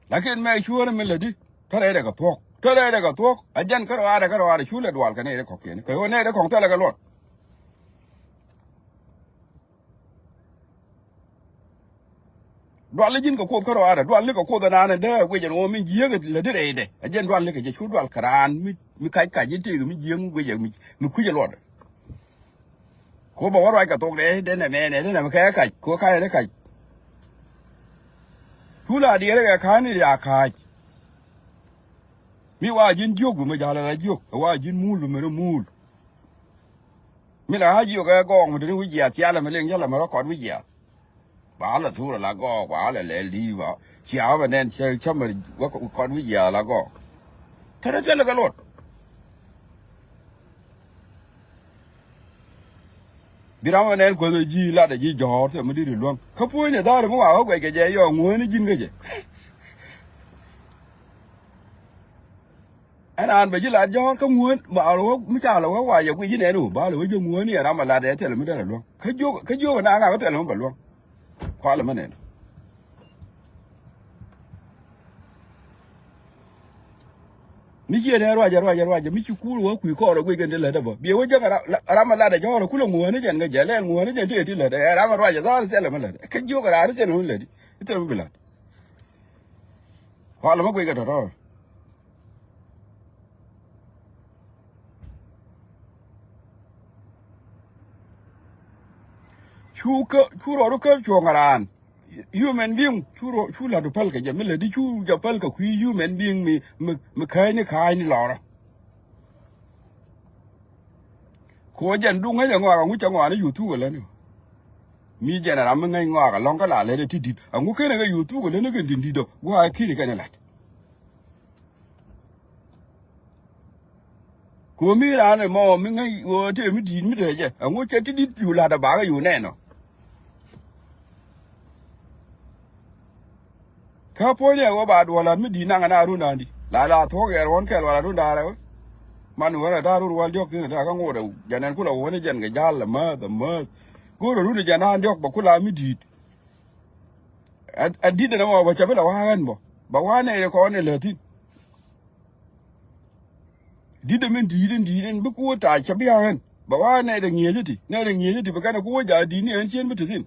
Lakin mɛ cuäärä mi lätdi. Te rɛydɛ kɛ thuɔ̱k. Te rɛydɛ kɛ thuɔ̱k. A jɛn kä rɔaadɛ kä rɔaadɛ cu lɛ dual kɛ nɛy rɛ kɔ̱kiɛn. Kɛ ɣöö nɛy rɛ kɔ̱ŋ thilɛ kɛ luɔt. Dual ni ji̱n kɛ Kuoth kä rɔaadɛ. Dual ni kɛ Kuoth ɛnanɛ dee guic ɛn ɣöö min jiääk lätdi rɛydɛ. A jɛn dual ni kɛ jɛ cu dual kɛ raan mi, mi kac kac ji̱ tëëk mi jiääk mi guic ɛ mi, mi kui̱c ɛ luɔtdɛ. Ko bɛ wä ruac kɛ thok dee, dee nɛmɛ nɛ, dee nɛmɛ kɛ kac, ko kac ni kac. Cu la diɛɛr kɛ ka̱a̱c ni ria ka̱a̱c. Mi wa ji̱n jiök bi mi ja̱l ala jiök, wa ji̱n muul bi mi ri muul. Mi la ɣa̱c jiök ɛ gɔɔk mi deni wi̱c jiaath, cia lɛ mi liŋ, cia lɛ mi rɔ kɔt wi̱c jiaath. Ba lɛ thur ala gɔɔk, ba lɛ lɛl di̱i̱t ba. Cia wä bɛ nɛn, cia, cia mɛ wä kɔt wi̱c jiaath ala gɔɔk. Thilɛ thilɛ kɛ luɔt. Bi ram wä nɛn kuäth ɛ ji̱ lat ɛ ji̱ jɔ̱ɔ̱r thil mi di̱t ɛ luäŋ. Kä puɔ̱nyni dha̱a̱r mi wa wä guɛc kɛ jɛ yɔ ŋuäni ji̱n kä jɛ. Ɛn an bɛ ji̱ lat jɔ̱ɔ̱r kä ŋuän, ba lɛ wä mi ca lɛ wä wa yɛ guic ji̱ nɛn wu, ba lɛ wä ji̱ ŋuäni ɛ ram ɛ lat ɛ thil mi dee rɛ luäŋ. Kä jiök, kä jiök ɛ na ŋak kä thil mi bɛ luäŋ. Kualɛ mi nɛn. Mi ciɛ nɛ ruacɛ, ruacɛ, ruacɛ, mi ci kuur wä kui̱ kɔɔr ɛ guic kɛn ti lätdä bä. Biɛ wä jäk ram, ram ɛ lat ɛ jɔ̱ɔ̱r ɛ kulɛ ŋuäni jɛn kɛ jɛ, lɛl ŋuäni jɛn ti ɛ ti lätdä. Ɛ ram ɛ ruacɛ dhɔr thilɛ mi lätdä. Kä jiök ɛ raan thilɛ mi lätdä. Thilɛ mi bi la̱t. Kualɛ mi guic kɛ tɔ̱tɔ̱. Cu kä, cu rɔɔdu kä cuɔ̱ŋ raan. Human being, cu rɔ, cu la̱t du päl kɛ jɛ, mi lätdi cu jɛ päl kɛ kui̱ human being mi, mi, mi kääcni kääcni lɔrä. Kɛ ɣöö jɛn duŋ ŋäc ɛ ŋɔak, ɛŋu cɛ ŋɔak ni yuth thuk ɛ lätni. Mi jɛn ɛ ram mi ŋäc ŋɔak ɛlɔ̱ŋ kä la lätdɛ ti di̱t. Ɛŋu kenɛ kɛ yuth thuk ɛ lätni kɛn di̱t di̱t ɔ, gua̱a̱ ki̱ni kɛn ɛ la̱t. Kɛ ɣöö mi raan ɛmɔ mi ŋäc ɣöö tëë mi di̱i̱t mi te jɛ, ɛŋu cɛ ti di̱t cu la̱t ɛ bakä cu nɛn ɔ. Kä puɔ̱nyni ɛ ɣöö ba duɔl la̱t mi di̱i̱t naŋ ɛ na run da̱a̱n di. La la thuɔ̱k yɛ ruɔ̱n kɛl wala run da̱a̱n rɛw. Man wärä ta̱a̱ run wal diɔ̱k thi̱n ta̱a̱ kä ŋot ɛ jɛn ɛn kulɛ wä ni jɛn kɛ ja̱l ɛ mäth ɛ mäth. Go̱o̱rɛ run ɛ jɛn an diɔ̱k bɛ kula mi di̱i̱t. Ɛ di̱t ɛn ɛmɔ bɛ cɛ bi lɛ wa̱a̱ ɣän bä bɛ wa̱a̱ nɛy rɛ kɔn ɛ lät thi̱n. Di̱t ɛmɛn di̱i̱t ɛn di̱i̱t ɛn bi kuäär ta̱a̱ cɛ bi a ɣän bɛ wa̱a̱ nɛy rɛ ŋi̱eecä ti nɛy rɛ ŋi̱eecä ti bɛ kɛn ɛ kuäär ja̱a̱ di̱i̱t ni ɛn cien bi te thi̱n.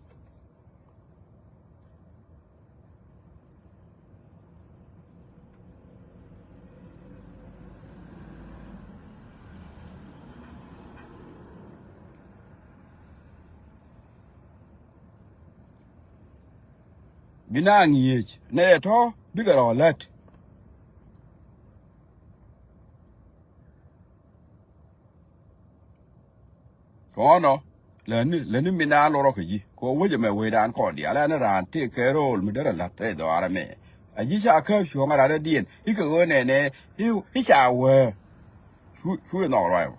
Bi na ŋi̱eec nɛ ɛ tɔ̱ bikɛ rɔ lät. Kɔnɔ lätni lätni mi naan lorɔ kɛ ji̱ kɛ wec ɛmɛ wecdan kɔn diaal ɛn raan tëë kɛ rool mi derɛ la̱t rɛy dhɔaar ɛmɛ. A ji̱ ca käp cuɔ̱ŋ a rat rɛdiɛn i̱ kɛ ɣöö nɛnɛ i̱ ca wee. Cu cu inɔ ruac mɔ.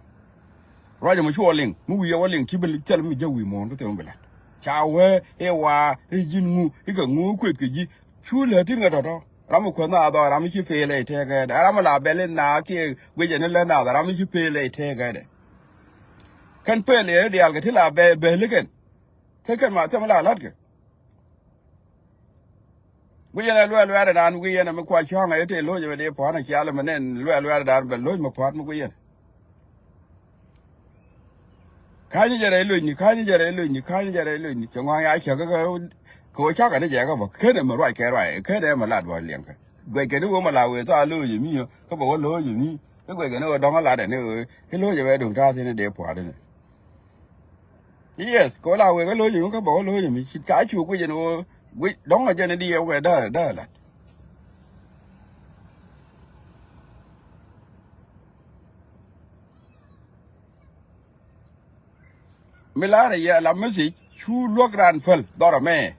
Ruac mɔ cu wä liŋ mi wi̱i̱ wä liŋ ci bi thil mi jɛ wi̱i̱ muɔ̱ɔ̱n kä thil mi bi la̱t. Ca wee i̱ waa i̱ ji̱n ŋu i̱ kɛ ŋu kueth kɛ ji̱. Cu lät tin kɛ tɔ̱tɔ̱ ram mi kueth naath ɔ ram mi ci pel ɛ tëëkɛ dɛ ram mi la bɛl in naath kiɛ guic ɛn in lät naath ram mi ci pel ɛ tëëkɛ dɛ. Kɛn pel ɛ diaal kɛ ti la bɛl ikɛn. Te kɛn ma thɛm la la̱tkɛ. Guic ɛn ɛ luɛɛl luɛɛr ɛnan guic ɛn ɛ mi kua cua̱ŋ ɛ te lo̱c ɛ bɛ dee pua̱n ɛ cial ɛmɛ nɛn luɛɛl luɛɛr ɛnan bɛ lo̱c mɛ pua̱t mi guic ɛn. Ka̱ny jɛ rɛy locni ka̱ny jɛ rɛy locni ka̱ny jɛ rɛy locni cɛ ŋɔ̱a̱ŋ ya cäk kä kɛ ɣöö cakɛ ni jɛ kä bä kenɛ mi ruac kɛ ruac kenɛ mi lat bä liɛŋkɛ. Guɛckɛ ni ɣöö mi la wëë thaar lo̱c ɛ mi kä bä wä lo̱c ɛ mi kä guɛckɛ ni ɣöö dɔ̱ŋ ɛ lat ɛ ni ɣöö i̱ lo̱c ɛ bɛ duŋ ta̱a̱ thi̱n ɛ dee pua̱t ɛnɛ. Yes kɛ wä la wek kä lo̱c ɛ mi kä bä wä lo̱c ɛ mi ci ka cu guic ɛn ɣöö guic dɔ̱ŋ ɛ jɛn ɛ di ɛ wɛ däär däär lat. Mi la̱rä yɛ la message cu luäk raan päl dhɔrä mɛ.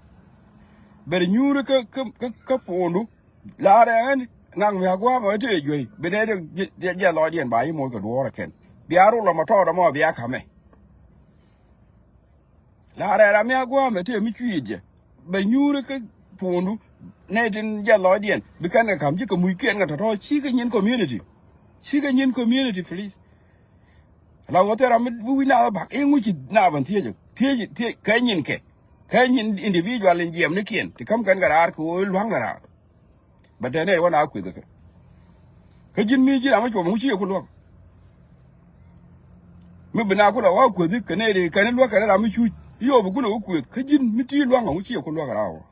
Ber nyuuri kä kä kä kä puundu. La̱rä ɛn ŋaŋ mi a gua̱a̱mɛ wä tëë juey bi nɛy jɛ lɔcdiɛn ba yi moc kɛ duɔ̱ɔ̱rä kɛn bia rul ɔmɔ tɔɔt ɔmɔ bia ka̱mɛ. La̱rä ɛn ram mi a gua̱a̱mɛ tëë mi cui̱i̱t jɛ bɛ nyuuri kä puundu. Nɛy tin jɛ lɔcdiɛn bi kɛn kɛ ka̱m ci kɛ muckiɛn kɛ tɔ̱tɔ̱ ci kɛ nyin community. Ci kɛ nyin community please. La wä thil ram mi wi̱c naath bak i̱ ŋuci naath bän thiecä thiec thiec kɛ nyin kɛ kɛ nyin individual in jiɛm ni kiɛn ti käm kɛn kɛ raar kɛ ɣöö i̱ lua̱ŋ kɛ raar. Bä tɛn nɛy wä na kueth kɛ kä ji̱n mi ji̱ ram mi cuɔp ŋuci yɛ ku luäk. Mi bi na ku la wä kueth kɛ nɛy ri kɛn i̱ luäk kɛn ram mi cuc i̱ yɔp i̱ ku la wä kueth kä ji̱n mi ti lua̱ŋ ŋuci yɛ ku luäk raar wä.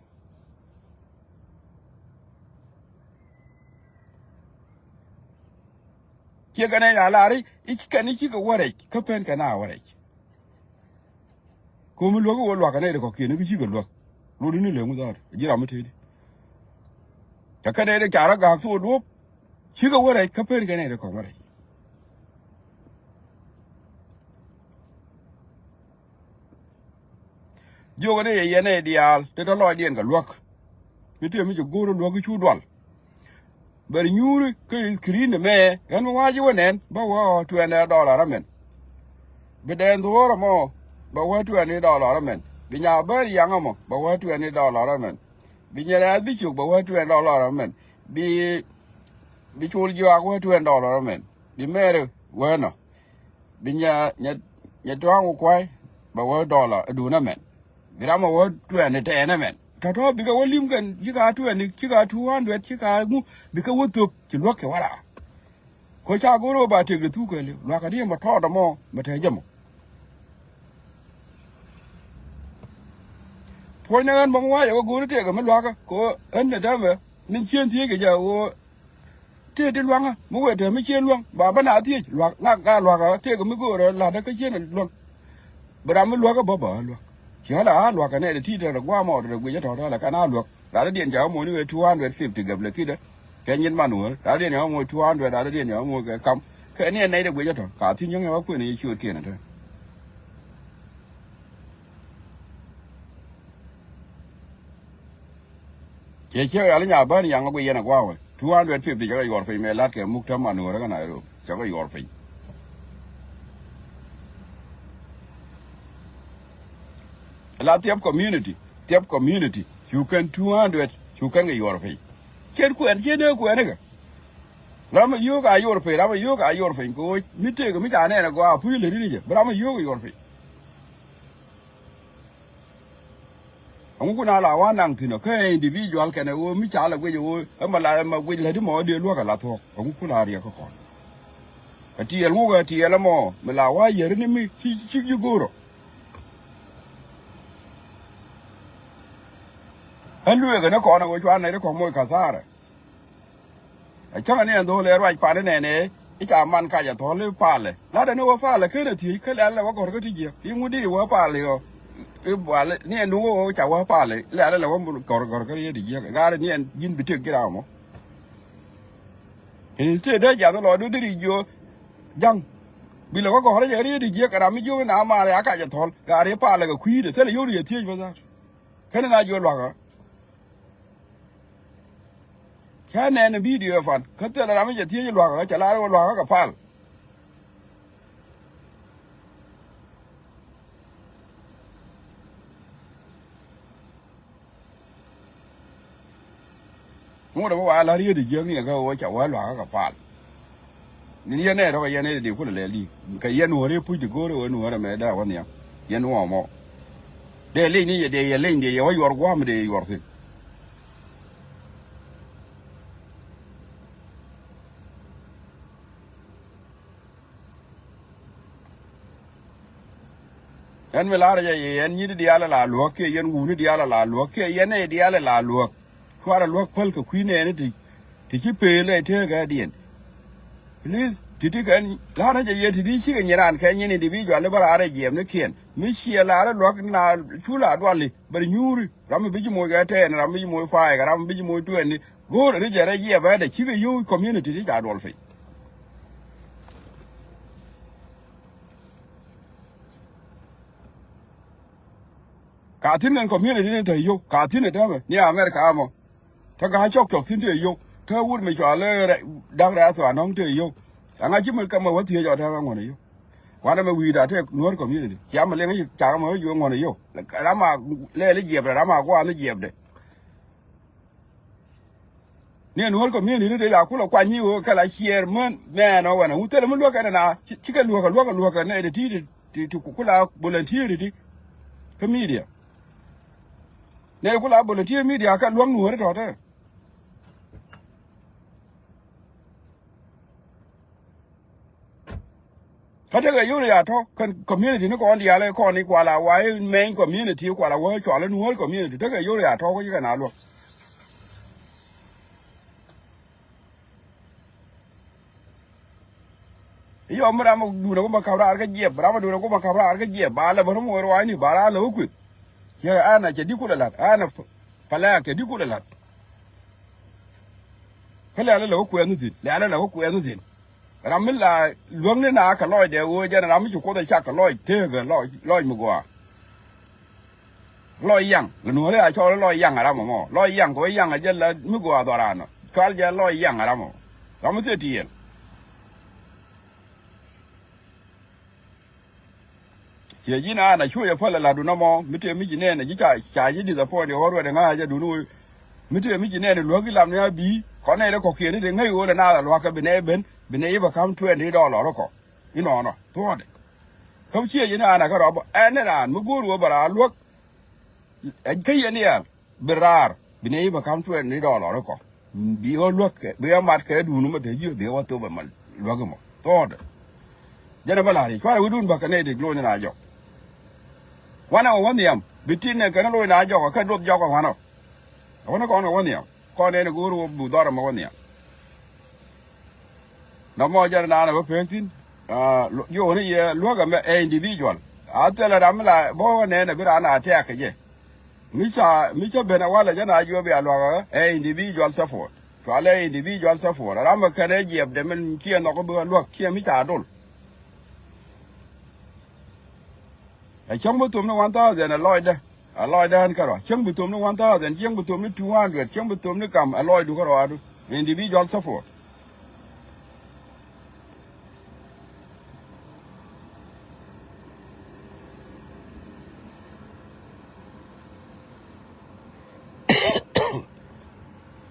Ciɛ kɛn ɛ ya lar i̱ kɛn i̱ cikɛ wä rɛc kä pen kɛn a wä rɛc. Ko̱mi luäk i̱ wä luakä nɛy ti kɔ̱kiɛn i̱ ki cikɛ luäk. Luɔt i̱ ni leŋ without ji̱ ram mi tëëdi. Cɛ kɛn nɛy ti ca rɔ ga̱a̱k thok duɔ̱ɔ̱p. Cikɛ wä rɛc kä pen kɛn nɛy ti kɔ̱k wä rɛc. Jiökɛ ni yɛ yɛn ɛ diaal ti tɔ lɔcdiɛn kɛ luäk. Mi tëë mi ci go̱o̱r luäk i̱ cu dual. Bɛ nyuuri kä screen ɛmɛ ɣän mi wa̱a̱ ji̱ wä nɛn bä wä tuɛn ɛ dollar amɛn. Bi dɛn dhuɔ̱ɔ̱r ɛmɔ bɛ wä tuɛn i̱ dollar amɛn. Bi nya bär yaŋ ɛmɔ bɛ wä tuɛn i̱ dollar amɛn. Bi nyɛ rɛ̈th bi cok bɛ wä tuɛn dollar amɛn. Bi bi col jiɔak wä tuɛn dollar amɛn. Bi mɛri wä nɔ. Bi nyɛ nyɛ nyɛ tua̱a̱ŋ wä kuay bɛ wä dollar adun amɛn. Bi ram a wä tuɛɛni tɛɛn ɛmɛn tɔ̱tɔ̱ bikɛ wä li̱m kɛn cika tuɛɛni cika two hundred cika ŋu bikɛ wä thöp ci luäk kɛ wä raa. Ko̱ ca go̱r wä ba tëk di thuk kɛɛliw luakä di mɛ tɔɔt ɛmɔ mɛ tɛɛ jɛ mɔ. Puɔ̱ny ni ɣän bä mi wa̱a̱ yɛ wä go̱r tëëk ɛmɛ luakä kɛ ɣän ni dämɛ min cien thiec kɛ jɛ ɣöö Tëë ti lua̱ŋä mi wëë te mi cien luäŋ ba bä na thiec lua̱k ŋak ka lua̱kä tëëk mi göörä la̱tdä kä cien luäŋ. Bi ram mi luäkä bä bä luäk. Ciɛ ɣä la a lua̱kä nɛy ti ti te rɛ gua̱a̱mɔ te rɛ guic ɛ tɔ̱ te ɣä la kɛn a luäk. Rat dee diɛn ca ɣä muɔ̱ɔ̱n i̱ wee two hundred fifty gɛp lɛ ki̱dä. Kɛ nyin man wä rat dee diɛn ca ɣä muɔ̱ɔ̱n two hundred rat dee diɛn ca ɣä muɔ̱ɔ̱n kɛ kam. Kɛ ni ɛn nɛy dee guic ɛ tɔ̱ ka thi̱n yäŋ ɛ wä kuën i̱ ciööt kiɛn ɛ te. Cɛ ciɛ yal nya bän yaŋ a gui yɛn a gua̱a̱ wä two hundred fifty cɛ kɛ yuɔr piny mɛ lat kɛ muk täm man wä rɛ kɛ Nairobi cɛ kɛ yuɔr piny. La thiɛp community thiɛp community cu kɛn two hundred cu kɛn kɛ yuɔr piny. Cɛn kuɛn cɛn ɛ kuɛn ikɛ. Ram mi yio̱o̱k a yor piny, ram mi yio̱o̱k a yor piny kɛ ɣöö mi tëëk mi ca nɛɛn ɛ gɔaa a puc lät in jɛ bi ram mi yio̱o̱k yor piny. Ɛŋu kun a la wa naŋ thi̱n ɔ kä individual kɛnɛ ɣöö mi ca la guic ɣöö ɛmɛ la ɛmɛ guic lät imɔ dee luäk ɛ la thuɔ̱k. Ɛŋu kun a riɛk kä kɔn. Ɛ tiɛɛl ŋuk ɛ tiɛɛl ɛmɔ mi la wa yɛri ni mi ci ci ji̱ go̱o̱rɔ. Ɛ lueek ɛ ni kɔn ɛ ɣöö cuan nɛy ti kɔn moc kathara. A cäŋɛ ni ɛn dho̱o̱l ɛ ruac pan inɛnɛ i̱ ca man kac a thɔ̱l i̱ palɛ. Latdɛ ni wä palɛ ken a thiec kä lɛ̈l lɛ wä gɔ̱r kä ti jiäk i̱ ŋut di wä palɛ ɔ. I̱ bual ni ɛn duŋ wä ca wä palɛ lɛ̈l lɛ wä gɔ̱r gɔ̱r kä riet ti jiäk. Gaari ni ɛn ji̱n bi tëk ji̱ ram mɔ. Instead dee jath lɔ du di ri jiö ja̱ŋ. Bi lɛ wä gɔ̱r jɛ riet ti jiäk ram mi jiök na maarɛ a kac a thɔ̱l gaari palɛ kɛ kui̱dɛ thilɛ yio̱w ri a thiec bä dhat. Ken na jiö luakä. Cä nɛn ɛ bidio ɛ fan kä thilɛ ram mi cɛ thiec luakä kä cɛ lar wä luakä kɛ pal. Ŋot ɛ bä wa lar yet jiäk ni ɛ kä wä ca wä luakä kɛ pal. Ni yɛn ɛ rɔk yɛn ɛ di kulɛ lɛl di kɛ yɛn wä ri puc di go̱o̱r ɛ wä nuɔ̱ɔ̱r ɛmɛ dee wä nhiam. Yɛn wä mɔ dee leny ni yɛ dee yɛ leny dee yɛ wä yuɔr gua̱a̱m dee yɛ yuɔr thi̱n. Ɛn mi lar jɛ yɛ yɛn nyit diaal ala luäk kiɛ yɛn wuni diaal ala luäk kiɛ yɛn nɛy diaal ala luäk. Cuarɛ luäk päl kɛ kui̱ nɛɛni ti ti ci pëël ɛ tëëkɛ diɛn. Please ti ti kɛn la̱rä jɛ yɛ ti ti cikɛ nyin raan kɛ nyin individual i̱ bä raar ɛ jiɛɛm ni kiɛn mi ciɛ la̱rä luäk na cu la duali bɛ nyuuri ram mi bi ji̱ moc kɛ tɛɛn ram mi bi ji̱ moc pa̱a̱y kɛ ram mi bi ji̱ moc tuɛɛni. Go̱o̱r ri jɛ rɛ jiɛɛp ɛ dɛ cikɛ yio̱w community ti ca duɔl piny. Ka thi̱n kɛn community ni te yio̱w ka thi̱n ɛ täämɛ ni America amɔ. Te ga̱a̱c cɔk cɔk thi̱n te yio̱w te wut mi cɔal i̱ rɛ dak rɛ̈th ɣɔaa nɔ̱ŋ te yio̱w. Ɛŋa ci mi kɛ mɛ wä thiec ɔ te ɣä ŋuɔ̱n ɛ yio̱w. Kuanɛ mɛ wi̱i̱da te Nuäär community cia mi liŋ i̱ cakɛ mɛ wä jiök ŋuɔ̱n ɛ yio̱w. Ram a lɛɛl i̱ jiɛpdɛ ram a gua̱a̱n i̱ jiɛpdɛ. Ni ɛ Nuäär community ni dee ca kulɛ kuany nyi ɣöö kɛ la ciɛɛr män mɛɛn ɔ wɛnɛ ŋu thilɛ mi luäk kɛn ɛna ci kɛ luäk kɛ luäk kɛ luäk kɛ nɛy ti ti ti ti ku la volunteer ti kä media. Nɛy ku la volunteer media kɛ luäk Nuäär tɔ̱ te. Kä tekɛ yio̱w ya tɔ̱ kɛn community ni kɔn diaal kɔn i̱ kuala wa i̱ mɛny community kuala wa cɔal i̱ Nuäär community tekɛ yio̱w ya tɔ̱ kä ci kɛn a luäk. I̱ yɔm mi ram mi duun a kumɛ ka̱p raar kä jiɛp ram mi duun a kumɛ ka̱p raar kä jiɛp ba lɛ bä rum wee ruaacni ba raar lɛ wä kueth. Ciɛ ɛn a cɛ di kulɛ la̱t ɛn a pälɛ a cɛ di kulɛ la̱t. Kä lɛ̈lä lɛ wä kuɛth ni thi̱n lɛ̈lä lɛ wä kuɛth ni thi̱n. Ram mi la luäŋni na kɛ lɔcdɛ ɣöö jɛn ram mi ci Kuoth ɛ cak kɛ lɔc tëëkɛ lɔc lɔc mi gɔaa. Lɔc yaŋ lɛ nuɔ̱ɔ̱ri a cɔl lɔc yaŋ a ram ɛmɔ lɔc yaŋ kɛ wä yaŋ a jɛ la mi gɔaa dhɔran ɔ cɔal jɛ lɔc yaŋ a ram ɛmɔ. Ram mi thiet tiɛɛl. Ciɛ ji̱n an a cuɔ̱c a päl a la̱tdu nɔmɔ mi tëë mi ci nɛɛn a ji̱ ca ca ji̱ disappoint ɣɔr wɛt ɛ ŋa̱c a dun wee. Mi tëë mi ci nɛɛn a luäk i̱ lam ni a bi̱i̱ kɔn nɛy rɛ kɔ̱kiɛn i̱ dee ŋäc ɣöö lɛ naath a luakä bi nɛy ben bi nɛy i̱ bɛ ka̱m twenty dollar rɔ kɔ. Inɔnɔ thuɔɔdɛ. Kä ciɛ ji̱n an a kä rɔ bä ɛn ni raan mi go̱o̱r wee bɛ raan luäk. Kä yɛn iɛl bi raar bi nɛy i̱ bɛ ka̱m twenty dollar rɔ kɔ. Bi ɣä luäk kɛ bi ɣä mat kɛ duun mɛ te jiö bi ɣä wä thop ɛmɛ luäk ɛmɔ thuɔ̱ɔ̱dɛ. Jɛn ɛ bä la̱r i̱ cuarɛ wi̱dun bäkɛ nɛy ti lo̱c ni na jɔk. Wanɛ wä wä nhiam bi tin nɛ kɛn lo̱c na jɔk ɛ kɛ duɔth jɔk ɛ wanɔ. Ɛ wanɛ kɔn kɛ wä nhiam kɔn ɛn ɛ go̱o̱r wä bu dhɔr ɛmɛ wä nhiam. Nɔmɔ jɛn naan ɛ bä pek thi̱n. Jiökni yɛ luäk ɛmɛ ɛ individual. A thilɛ ram mi la bä wä nɛn ɛ bi raan a tɛ̈k kɛ jɛ. Mi ca mi cä ben a walɛ jɛ na juɔp ya luakä ɛ individual support. Cualɛ individual support ram ɛ kɛn ɛ jiɛpdɛ min ciɛ nhɔk bi luäk ciɛ mi ca dol. Ɛ cäŋ bi thom ni one thousand ɛ lɔcdä. Ɛ lɔcdä ɛn kärɔa cäŋ bi thom ni one thousand cäŋ bi thom ni two hundred cäŋ bi thom ni kam ɛ lɔcdu kärɔadu. Individual support.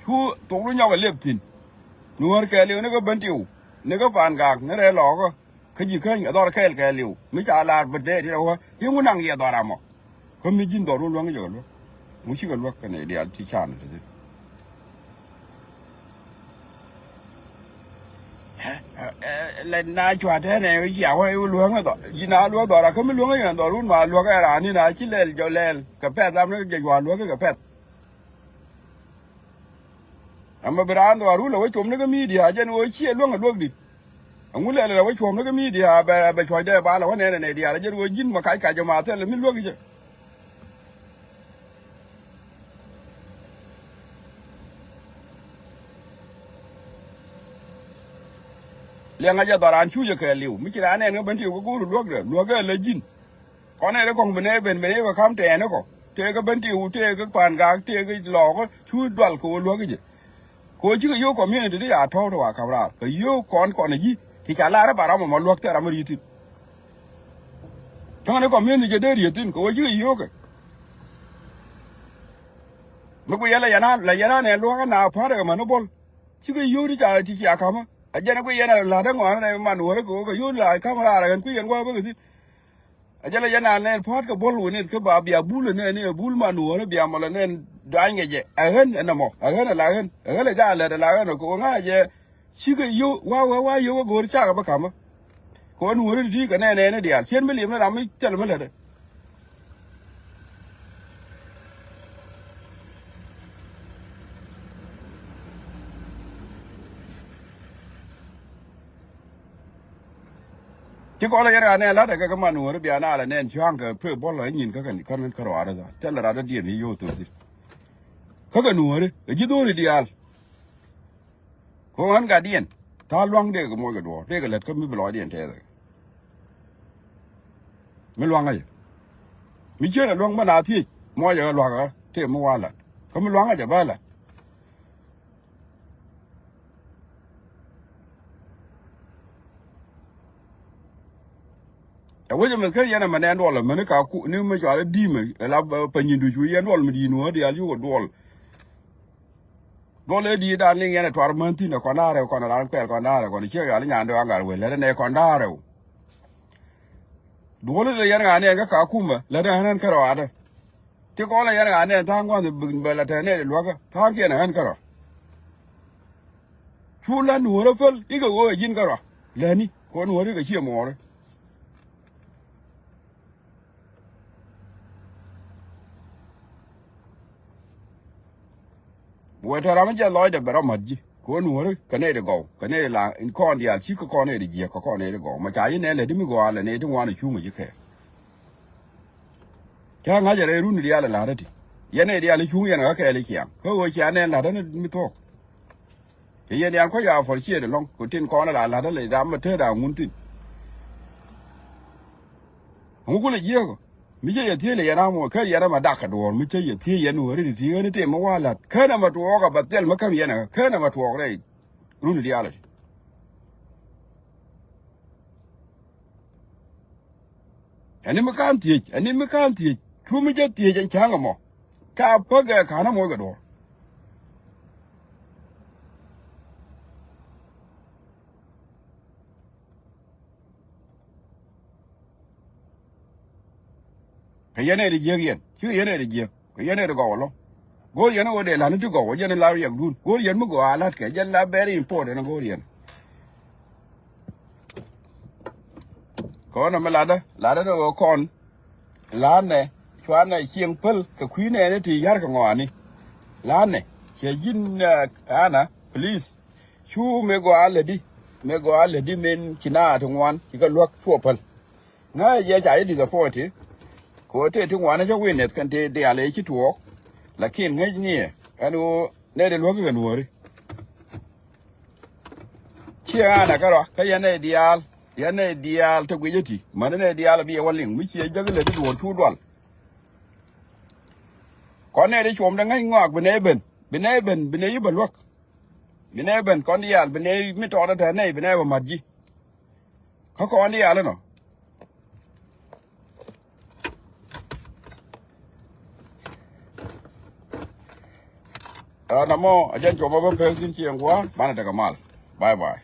Cu thok lu nyɔk ɛ lep thi̱n. Nuäär kɛɛliw ni kä Bentiu, ni kä Pangak, ni rɛɛ Lɔɔkä, kä Ji̱käny, ɛ dhɔr kɛɛl kɛɛliw. Mi ca lar bä dee ti rɛw ɣä, yɛn wä naŋ yɛ dhɔr amɔ. Kä mi ji̱n dhɔr wä luäŋ jɛ kɛ luäk. Ŋu cikɛ luäk kɛnɛ diaal ti can ti thi̱n. Ɛ, ɛ, ɛ, lɛ na cua tɛnɛ wi̱c ya wä i̱ luäŋ ɛ dhɔr. Ji̱ na luäk dhɔr a kä mi luäŋ ɛ yɛn dhɔr wun ma luäk ɛ raan ni na ci lɛl jɔ lɛl. Kɛ pɛth ram ni jɛ cua luäk kɛ pɛth. Ɛmɛ bi raan dhɔaar wun lɛ wä cuɔm ni kä midia jɛn ɣöö ciɛ luäŋ ɛ luäk dit. Ɛŋu lɛl lɛ wä cuɔm ni kä midia bɛ, bɛ cuɔcdɛ ba lɛ wä nɛn ɛ nɛy diaal jɛn ɣöö ji̱n mɛ kac kac jɛ ma thɛl mi luäk jɛ. Liɛŋä jɛ dhɔran cu jɛ kɛɛliw mi ci raan nɛn kä Bentiu kä go̱o̱r luäkdɛ luäk ɛ lɛ ji̱n. Kɔn ɛ ri kɔŋ bi nɛy ben bi nɛy kɛ ka̱m tɛɛni kɔ tëëkä Bentiu tëëkä Pangak tëëkä Lɔɔkä cu dual kɛ ɣöö luäk jɛ. Kɛ ɣöö cikɛ yio̱w community ti ca tɔ̱w ti wa ka̱m raar kɛ yio̱w kɔn kɔn ɛ ji̱ ti ca lar ɛ ba ram ɛmɔ luäk thil ram ɛ ri̱t thi̱n. Cäŋɛ ni community jɛ dee riet thi̱n kɛ ɣöö cikɛ yio̱w kɛ. Mi ku yɛn la yɛn a la yɛn a nɛ luäk ɛ na pa̱a̱t ɛ kɛ mäni buɔl. Cikɛ yio̱w ti ca ti cia ka̱mä a jɛn ɛ ku yɛn a la la̱t ɛ ŋɔaani nɛ man wärä kɛ ɣöö kɛ yio̱w la ka̱m raar ɛ ɣän ku yɛn gua̱a̱p ɛ kɛ thi̱n. A jɛ lɛ yɛn a nɛn pua̱t kɛ buɔl wä nith kä ba bia bul ɛ nɛn i̱ ɛ bul man nuɔ̱ɔ̱rä bia mɔl ɛ nɛn duany kɛ jɛ. Ɛ ɣän ɛ nɔmɔ ɛ ɣän ɛ la ɣän ɛ ɣän ɛ ja lɛt ɛ la ɣän ɛ kɛ ɣän a jɛ. Cikɛ yio̱w wa wa wa yio̱w kä go̱o̱r cakɛ bä ka̱mä. Kɛ ɣän nuɔ̱ɔ̱rä ti ti kɛ nɛn nɛn i̱ diaal cien mi li̱em ni ram mi thil mi lätdɛ. Ci kɔn la yɛn ɣa nɛn la̱t ɛ kɛ kɛ man nuɔ̱ɔ̱ri bia na la nɛn cua̱ŋ kɛ pek buɔl la nyin kä kɛn kɛn kärɔaadä tha thil rat dɔ̱diɛn i̱ yo̱o̱ thok thi̱n. Kä kɛ nuɔ̱ɔ̱ri ɛ ji̱ dho̱ri diaal. Kɛ ɣän gatdiɛn tha̱a̱ŋ lua̱ŋ dee kɛ moc kɛ duɔ̱ɔ̱r dee kɛ lät kä mi bi lɔcdiɛn tɛɛth ɛ kɛ. Mi lua̱ŋä jɛ mi cieen ɛ luäŋ bä na thiec muɔcɛ kɛ lua̱kä tëë mi wa la̱t kä mi lua̱ŋä jɛ bä la̱t. Ɛ wec ɛmɛ kä yɛn ɛmɛ nɛn duɔl ɛmäni ka ku ni mi cɔal i̱ di̱i̱mɛ ɛ la pɛ nyin duc wi̱i̱ yɛn duɔl mi di̱i̱n wä diaal yukɛ duɔl. Duɔl ëë di̱i̱t dan liŋ yɛn ɛ tuar män thi̱n ɛ kɔn da̱a̱r ɛ kɔn ɛ raan kuɛl kɔn da̱a̱r ɛ kɔn ciek yal i̱ nyan dee wa ŋa̱r wël lät ɛn ɛ kɔn da̱a̱r ɛ. Duɔl i̱ lɛ yɛn ŋa̱ nɛn kä ka kumä lät ɛn ɣän kärɔaadä. Ti kɔn lɛ yɛn ɣa̱ nɛn tha̱a̱ŋ gua̱n bɛ la tɛn nɛn luäkä tha̱a̱ŋ kiɛn ɣän kärɔa. Cu la nuɔ̱ɔ̱rä päl ikɛ ɣöö ɛ ji̱n kärɔa läni kɔn nuɔ̱ɔ̱rä kɛ ciɛ muɔɔrä. Wee tɛ ram mi jɛ lɔcdɛ bɛ rɔ mat ji̱ kɔn nuɔ̱ɔ̱rä kɛ nɛy di gɔw kɛ nɛy di la kɔn diaal cikɛ kɔn nɛy di jiɛk kɛ kɔn nɛy di gɔw ma ca ji̱ nɛn lɛ di mi gɔaa lɛ nɛy di ŋuan ɛ cuŋ ɛ ji̱ kɛɛl. Cä ŋa̱c ɛ rɛy run diaal ɛ la̱t ɛ ti. Yɛn ɛ diaal i̱ cuŋ yɛn ɛ ɣä kɛɛl i̱ ciaŋ. Kä ɣöö cia nɛn la̱t ɛ ni mi thuɔ̱k. Cɛ yɛn diaal kua̱c a fɔr ciëëdɛ lɔ̱ŋ. Ku tin kɔn ɛ la la̱t ɛ lɛ dam ɛ te da̱a̱ ŋun thi̱n. Ŋu kulɛ jiääk ɔ. Mi cä yɛ thiec lɛ yɛn a muɔc kä yɛn ɛmɛ dak kɛ duɔ̱ɔ̱r. Mi cä yɛ thiec yɛn wä ri ti ti ɣän i̱ tëë mi wa la̱t. Kä nɛmɛ tuɔɔk ɛ bɛ thil mi käm yɛn ɛ ɣä. Kä nɛmɛ tuɔɔk rɛy run diaal ɛ ti. Ɛn ni mi ka̱n thiec, ɛn ni mi ka̱n thiec. Cu mi jɛ thiec ɛn cäŋ ɛmɔ. Ca päk ɛ ka̱n ɛmɔ kɛ duɔ̱ɔ̱r. Kɛ yɛn ɛ di jiäk yɛn. Cikɛ yɛn ɛ di jiäk. Kɛ yɛn ɛ di gɔw ɛlɔ̱ŋ. Go̱o̱r yɛn ɛ ɣöö dee la̱t ni ti gɔw ɛ jɛn ɛ la riɛkdun. Go̱o̱r yɛn mi gɔaa la̱tkɛ jɛn la very important ɛ go̱o̱r yɛn. Kɔn ɛmɛ latdä latdä ni ɣöö kɔn la̱a̱nɛ cuanɛ cieŋ päl kɛ kui̱ nɛɛni ti ya̱r kɛ ŋɔaani. La̱a̱nɛ ciɛ ji̱n, eh, Ana, please. Cu mëë gɔaa lätdi mëë gɔaa lätdi min ci naath ti ŋuan ci kɛ luäk cuɔ päl. Ŋa̱cä jɛ ca ji̱ disappointed. Kɛ ɣöö tëë ti ŋuan cä witness kɛn tëë diaal ëë ci tuɔɔk. Lakin ŋäc niɛ ɛn ɣöö nɛy ti luäk kɛ nuɔ̱ɔ̱ri. Ciɛ ɣa̱a̱n ɛ kärɔa kä yɛn nɛy diaal yɛn nɛy diaal te guic ɛ ti mäni nɛy diaal ɛ bi yɛ wä liŋ mi ciɛ jäk ilɛ ti duɔ̱ɔ̱r cu dual. Kɔn nɛy ti cuɔmdɛ ŋäc ŋɔak bi nɛy ben bi nɛy ben bi nɛy i̱ bɛ luäk. Bi nɛy ben kɔn diaal bi nɛy mi tɔɔt ɛ tɛ̈ nɛy bi nɛy bɛ ma̱t ji̱. Kä kɔn diaal inɔ. Ɛ, namɔ a jɛn cuɔmɔ bä pek thin ci ɛn gua̱a̱r banɛ tekɛ mal. Bye bye.